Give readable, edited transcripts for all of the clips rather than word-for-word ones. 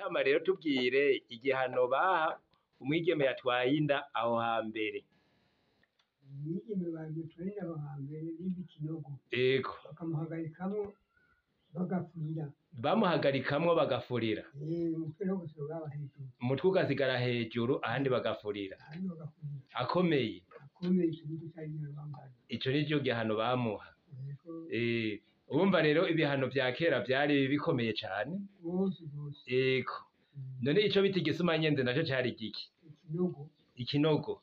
Mutama rero tubwire igihano baha umwigeme yatwaye inda aho hambere. Umwigeme banje twari aho hambere bimba ikinogo. Ego. Bakamuhagarikamwo bagafurira. Bamuhagarikamwo bagafurira. Umutwe no gusohoka hejuru. Umutwe ugasigara hejuru ahandi bagafurira. Ahandi bagafurira. Akomeye. Akomeye, ico nico cari igihano bamuhaye. Ico nico gihano bamuha. Yego. Urumva rero ibihano vya kera vyari bikomeye cane. Gose gose. Ego. None ico bita igisumanyenze naco cari igiki? Ikinogo. Ikinogo.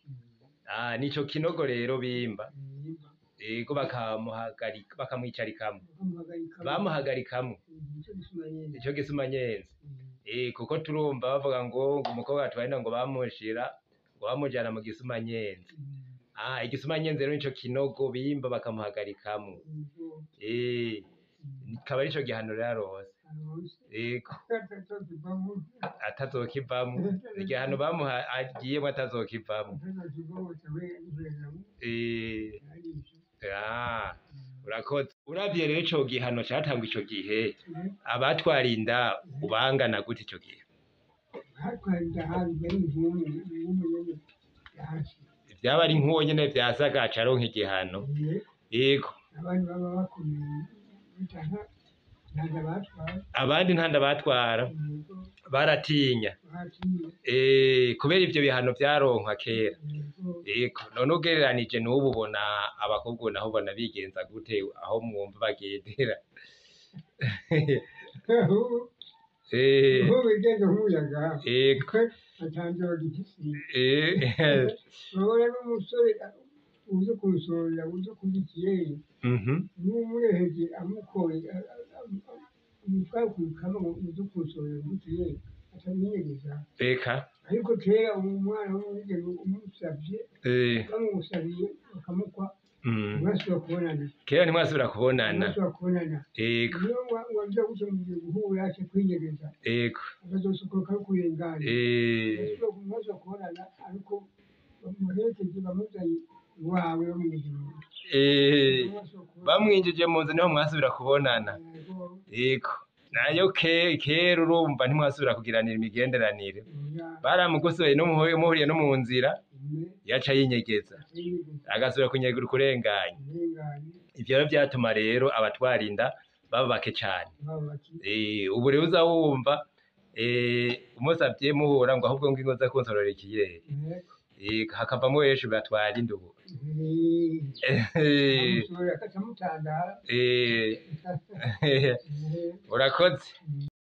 Ah, nico kinogo rero bimba. Bimba. Ego, bakamuhagarika, bakamwicarikamwo. Bakamuhagarikamwo. Bamuhagarikamwo. Nico gisumanyenze. Ico gisumanyenze. Kuko turumva bavuga ngo umukobwa atwaye inda ngo bamushira, ngo bamujana mu gisumanyenze. Ah, igisumanyenze rero nico kinogo bimba bakamuhagarikamwo. Yego. Kikaba arico gihano rero aronse. Aronse. Ego. Atazokivamwo. Atazokivamwo. Igihano bamuha agiyemwo atazokivamwo. Atazokivamwo aca. Ari ico. Ah, urakoze. Uravye rero ico gihano catangwa ico gihe, abatwara inda ubangana gute ico gihe? Batwara inda habi yari inkumi, inkumi nyene yasi. Vyaba ari nk'uwo nyene vyasaga aca aronka igihano. Yego. Yego. Abandi baba bakomeye bitanga ntago batwara. Abandi nta nda batwara. Yego. Baratinya. Baratinya. Kubera ivyo bihano vyaronkwa kera. Yego. Yego. None ugereranije n'ubu ubona abakobwa naho ubona bigenza gute aho mwumva bagendera? Ubu bigenza nk'umuyaga. Yego. Atanze bagifise. Urabona n'umusore uze kunsorera, uze kurya ikiyeri, n'umureheje amukoye umutware kukama ngo uze kunsorera urya ikiyeri, atamwinyegeza. Eka. Ariko kera umwana w'umwigeme umusavye, bamusabiye bakamukwa, ntibasubira kubonana. Kera ntimwasubira kubonana. Ntibasubira kubonana. Yego. Niyo waja gutyo mugiye guhura aca kwinyegeza. Yego. Akazosokoroka ari kurengana. Ntibasubira kubonana ariko bamuherekeje bamuzanye iwawe bamwinjije mu nzu. Bamwinjije mu nzu niho mwasubira kubonana. Yego. Yego. Nayo kera urumva ntimwasubira kugiranira imigenderanire. Oya. Baramugosoye no muhuriye no mu nzira yaca yinyegeza. Yinyegeza. Agasubira kunyegura ukurenganya. Urenganye. Ivyo rero vyatuma rero abatwara inda baba bake cane. Baba bake. Ubu rero uza wumva umusavye muhura ngo ahubwo ngingo uza kunsorera ikiyeri. Yego. Hakavamwo benshi batwara inda ubu. Amusorera akaca amutandara. Urakoze.